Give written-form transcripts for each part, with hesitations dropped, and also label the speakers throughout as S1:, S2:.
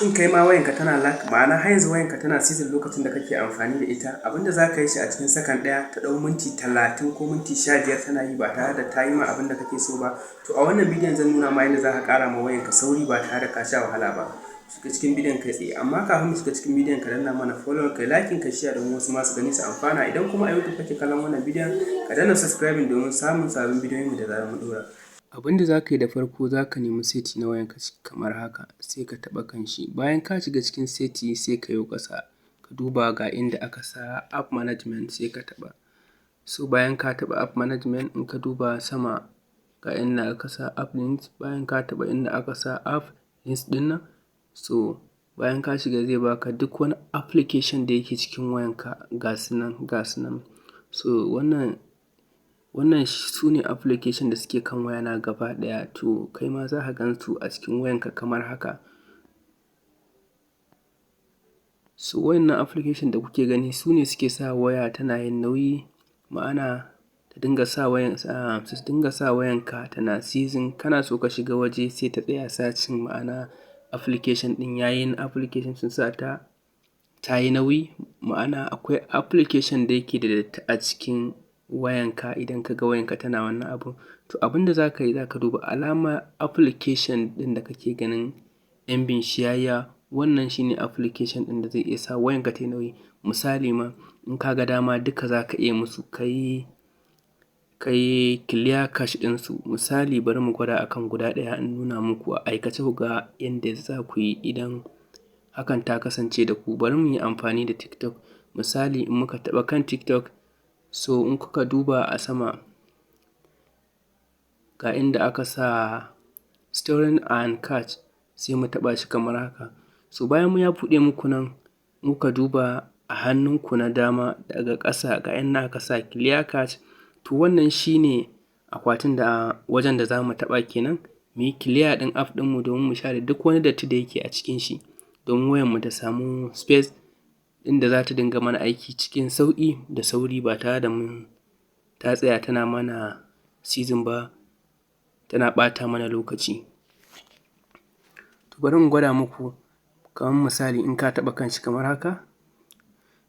S1: Shin kai ma wayanka tana lag, ma'ana har yanzu wayanka tana seizing lokacin da kake amfani da ita? Abinda za ka yi shi a cikin sakan ɗaya ta ɗau minti 30 ko minti 15 tana yi ba tare da ta yi ma abin da kake so ba. To, a wannan bidiyon zan nuna ma yadda za ka ƙara ma wayanka sauri ba tare da ka sha wahala ba. Shiga cikin bidiyon kai tsaye, amma kafin mu shiga cikin bidiyon, ka danna mana follow, kai liking, ka share domin wasu masu gani su amfana. Idan kuma a YouTube kake kallon wannan bidiyon, ka danna subscribing domin samun sabbin bidiyoyinmu da zarar mun ɗora. Abin da za ka yi da farko, za ka nemi setting na wayanka kamar haka, sai ka taɓa kan shi. Bayan ka shiga cikin setting, sai ka yo ƙasa, ka duba ga inda aka sa app management, sai ka taɓa. So bayan ka taɓa app management, in ka duba sama, ga inda aka sa app links. Bayan ka taɓa inda aka sa app links ɗin nan, so bayan ka shiga, zai baka duk wani application da yake cikin wayanka, ga su nan, ga su nan. So wannan su ne application da suke kan wayana gaba ɗaya. To, kai ma za ka gan su a cikin wayanka kamar haka. So wayannan application da kuke gani su ne suke sa waya tana yin nauyi, ma'ana ta dinga sa wayan, su dinga sa wayanka tana seizing. Kana so ka shiga waje, sai ta tsaya searching, ma'ana application ɗin yayin application sun sa ta ta yi nauyi, ma'ana akwai application da yake da datti a cikin wayanka. Idan ka ga wayanka tana wannan abun, to abin da za ka yi, za ka duba alamar application ɗin da kake ganin MB shi ya yi yawa. Wannan shi ne application ɗin da zai iya sa wayanka ta yi nauyi. Misali ma, in ka ga dama, duka za ka iya musu ka yi clear cache ɗinsu. Misali, bari mu gwada akan guda ɗaya in nuna muku a aikace, ku ga yanda za ku yi idan hakan ta kasance da ku. Bari mu yi amfani da TikTok. Misali, in muka taɓa kan TikTok, so in kuka duba a sama, ga inda aka sa storage and cache, sai mu taɓa shi kamar haka. So bayan ya buɗe muku nan, muka duba a hannunku na dama daga ƙasa, ga inda aka sa clear cache. To, wannan shi ne akwatin da wajen da za mu taɓa kenan, mu yi clear ɗin app ɗinmu domin mu share duk wani datti da yake a cikin shi, domin wayarmu ta samu space inda za ta dinga mana aiki cikin sauƙi da sauri ba tare da mun ta tsaya tana mana seizing ba, tana ɓata mana lokaci. To, bari in gwada muku. Kamar misali, in ka taɓa kanshi kamar haka,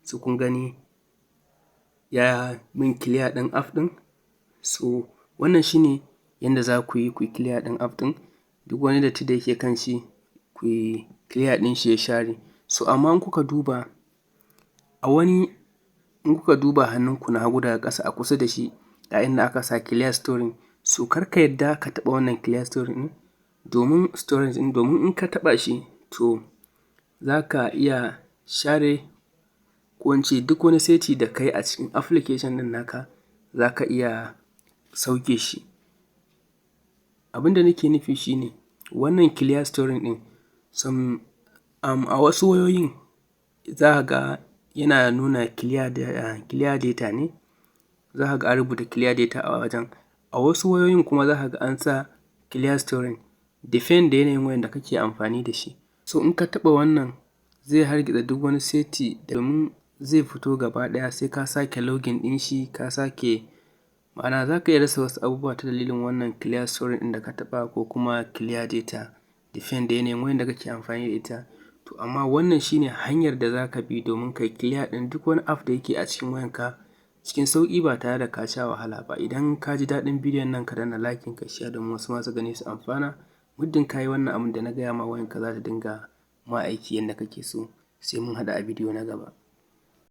S1: so kun gani ya min clear ɗin app ɗin. So wannan shi ne yanda za ku yi ku yi clear ɗin app ɗin, duk wani datti da yake kan shi, ku yi clear ɗin shi ya share. So amma in kuka duba a wani, in kuka duba hannunku na hagu daga ƙasa, a kusa da shi, ga inda aka sa clear storage. So kar ka yadda ka taɓa wannan clear storage ɗin, domin storage ɗin, domin in ka taɓa shi, to za ka iya share, ko in ce duk wani setting da ka yi a cikin application ɗin naka, za ka iya sauke shi. Abin da nake nufi shi ne, wannan clear storage ɗin, some a wasu wayoyin za ka ga yana nuna clear data ne, za ka ga an rubuta clear data a wajen. A wasu wayoyin kuma za ka ga an sa clear storage, depend da yanayin wayan da kake amfani da shi. So in ka taɓa wannan, zai hargitsa duk wani setting, domin zai fito gaba ɗaya, sai ka sake login ɗin shi, ka sake, ma'ana za ka iya rasa wasu abubuwa ta dalilin wannan clear storage ɗin da ka taɓa ko kuma clear data, depend da yanayin wayan da kake amfani da ita. To, amma wannan shi ne hanyar da za ka bi domin kai clear ɗin duk wani app da yake a cikin wayanka cikin sauƙi ba tare da ka sha wahala ba. Idan ka ji daɗin bidiyon nan, ka danna liking, ka share domin wasu masu gani su amfana. Muddin ka yi wannan abin da na gaya ma, wayanka za ta dinga ma aiki yanda kake so. Sai mun haɗu a bidiyo na gaba.